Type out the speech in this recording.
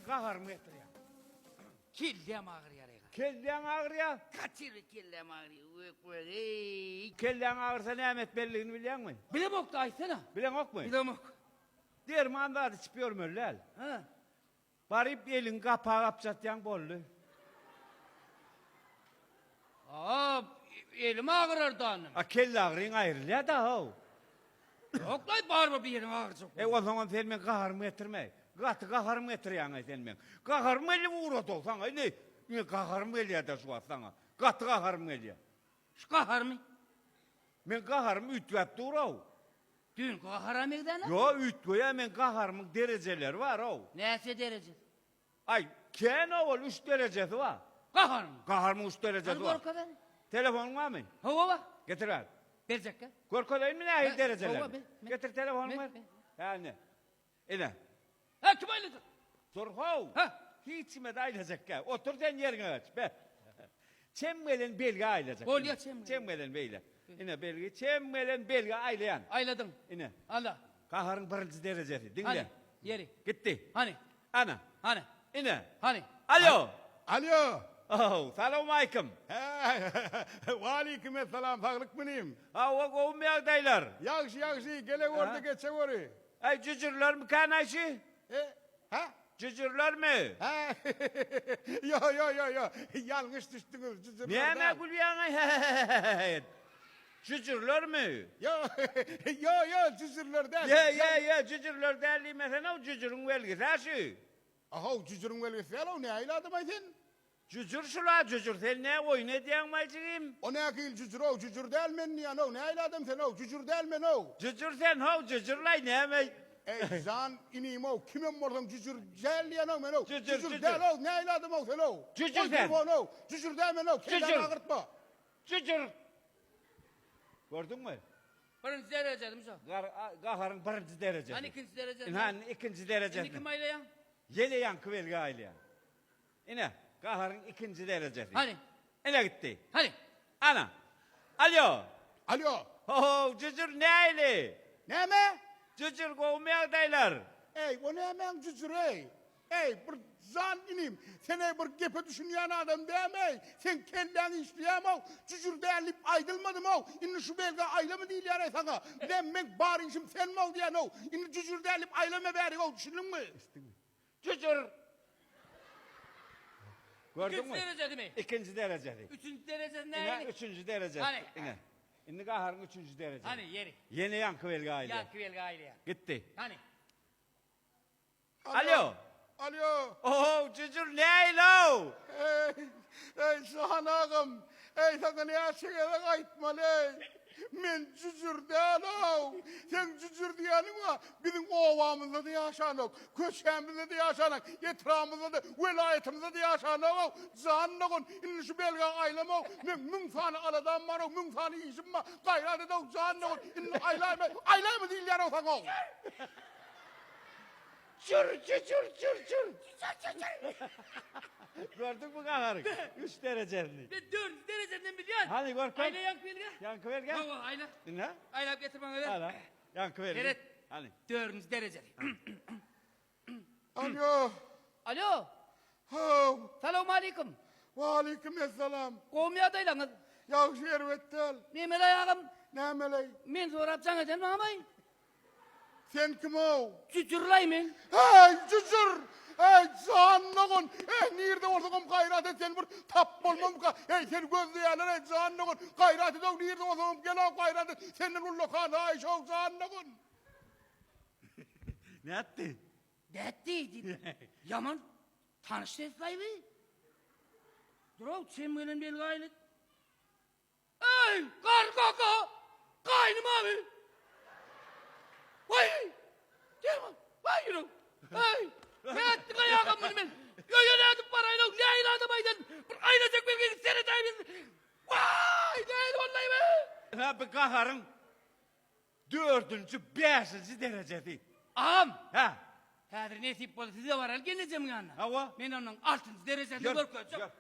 gaharymy getirýäň. Kelläm agyrýar eý. Kelläň agyrýar? Gaty bir kelläm agyrýar. Wek wek eý. Kelläň agyrsa näme etmelidigini bilýäňmi? Bilemok-da aýtsana. Bileňokmy? Bilemok. Derman zat içip ýörmeli däl. Hä. Baryp eliňi gapa gapjatýaň boldy. A, elim agyrar danym. A kelleagyryň aýrylýa-da how. Ýok-laý, barybir bir ýeriň agyrjak. E, onsoňam sen meň gaharymy getirme. Gaty gaharymy getirýäň-aý sen meň. Gaharym geldi ugrad-ow saňa. Indi, indi gaharym gelýär-dä şu wagt saňa. Gaty gaharym gelýär. Şu gaharmy? Meň gaharym üýtgäp dur-ow. Düýnki gahara meňzänok. Ýo, üýtgeýär, meň gaharymyň derejeleri bar-ow. Näçe derejesi? Aý, kän-ow ol, üç derejesi bar. Gaharymyň? Gaharymyň üç derejesi Hany bar. görkezene. Telefonyň barmy? Hawa bar. Getir bäri. Berjekkä? Görkezeýinmi nähili derejelerini? Hawa, ber. Getir telefonyňy ber. Ber, Hä, ine. Ine. Hä, kim aýlajak? Dur how! Hä? Hiç kime-de aýlajak däl. Otur sen ýeriňe geç, be. Çem gelen belgi aýlajak. Bolýa çem gelen. Çem gelen beýle. Ine belgi, çem gelen belgi aýlaýan. Aýladyň. Ine. Ala. Gaharyň birinji derejesi. Diňle. Hany, ýeri. Gitdi. Hany. Ana. Hany. Ine. Hany. Alo. Alo. Ow, salowmaýkim. Hä, waleýkim essalam, saglykmy inim? Hawa, gowumy ýagdaýlar? Ýagşy, ýagşy, gele gör-de, geçe göri. Äý, jüjürlermikänaý şi? E, hä? Jüjürlermi? Hä, ýo, ýo, ýo, ýo, ýalňyş düşdüňiz, jüjürler däl. Nämä gülýäňaý, hä-hä-hä-hä-hä edip? Jüjürlermi? Ýo, ýo, ýo, jüjürler däl. Ýe, ýe, ýe, jüjürler däl diýmesene-ow, jüjüriň belgisi-ä şü. Ahow, jüjüriň belgisi däl-ow, nähili adam-aý sen? Jüjür şul-a, jüjür, sen nä oýun edýäňmaý jigim? O nähili jüjür-ow, jüjür däl men diýýän-ow, nähili adam sen-ow, jüjür däl men-ow. Jüjür sen-how, jüjür-laý, näme? Eý, jan inim-ow, kimem bolsaň jüjür däl diýýän-ow men-ow, Jüjür, jüjür jüjür. däl-ow, nähili adam-ow sen-ow. Jüjür Goý sen. telefony-ow, jüjür däl men-ow, kellämi Jüjür. agyrtma. Jüjür! Gördüňmi? Birinji derejesimi şo? Gaharyň birinji derejesi. Hany ikinji derejesi? Ynha, indi ikinji derejesi. Indi kim aýlaýaň? Ýene ýaňky belgi aýlaýan. Ine, gaharyň ikinji derejesi. Hany? Ine gitdi. Hany? Ana. Alýo. Alýo. Ho-how, jüjür nähili? Näme? Jüjür gowumy ýagdaýlar? Eý, o nämäň jüjüri-eý? Eý, bir jan inim, sen-eý bir gepe düşünýän adam dämi-eý? Seň kelläň işleýäm-ow? Jüjür däl diýip aýdylmadym-ow? Indi şu belgä aýlama diýilýär-eý saňa. Näme, meň bar işim senmi-ow diýýän-ow? Indi jüjür däl diýip aýlama bärik-ow, düşündiňmi? Eşitdiňmi? Jüjür! Gördüňmi? Ikinji derejesimi? Ikinji derejesi. Üçünji derejesi nähili? Ine, üçünji derejesi. Hany? Ine. Indi gaharyň üçünji derejesi. Hany, ýeri. Ýene ýaňky belgi aýlaýar. Ýaňky belgi aýlaýar. Gitdi. Hany? Alýo. Alýo. Ohow, jüjür nähili-ow? Eý, eý, Şahan agam, eý, saňa näçe gezek aýtmaly-eý? Men jüjür däl-ow. Seň jüjür diýýäniň bar, biziň obamyzda-da ýaşanok, köçämizde-de ýaşanok, etrabymyzda-da, welaýatymyzda-da ýaşanok-ow. Jan dogan, indi şu belgä aýlama-ow. Meň müň sany aladam bar-ow, müň sany işim bar. Gaýrat et-ow, jan dogan, indi aýlaýma, aýlaýma diýilýär-ow saňa-ow. Çür, çür, çür, çür, çür. Gördüňmi gaharyň üç derejesini? Men dördünji derejesini bilýän. Hany görkez. Aýla ýaňky belgä. Ýaňky belgä? Hawa, aýla. Ine. Aýlap getir maňa ber. Ala. Ýaňky belgi. Seret. Hany. Dördünji derejesi. Alýo. Alýo. Haw. Salowmaleýkim. Waleýkim essalam. Gowumy ýagdaýlaryňyz? Ýagşy erbet däl. Nemeleý agam? Nämeleý? Men sorap jaň eden maňamaý. Sen kim-ow? Jüjürlaý men. Äý, jüjür! Äý, jan dogan! Äý, nirde bolsaňam gaýrat et, seni bir tap bolmamyka? Äý, seni gözleýärler, äý, jan dogan! Gaýrat et-ow, nirde bolsaňam gel-ow, gaýrat et! Senden ullakan haýyş-ow, jan dogan! Nätdi? Nätdi diýip, ýaman tanyş ses-laý bi. Dur-ow, çem gelen belgi aýlyt. Eý, gar kaka! Gaýnym abi! Waý! Derman! Waý ýürek! Eý! Nätdiň aýagam muny men? Öýe nädip baraýyn-ow? Nähili adam aýdan? Bir aýlajak belge git seretäý biz. Waý! Nähili boldy be? Ynha bu gaharyň dördünji, bäşinji derejesi. Agam! Hä? Häzir nesip bolsa size baraly gelnejemiň ýanyna. Hawa. Men onuň altynjy derejesini Ýör, görkezjek. ýör.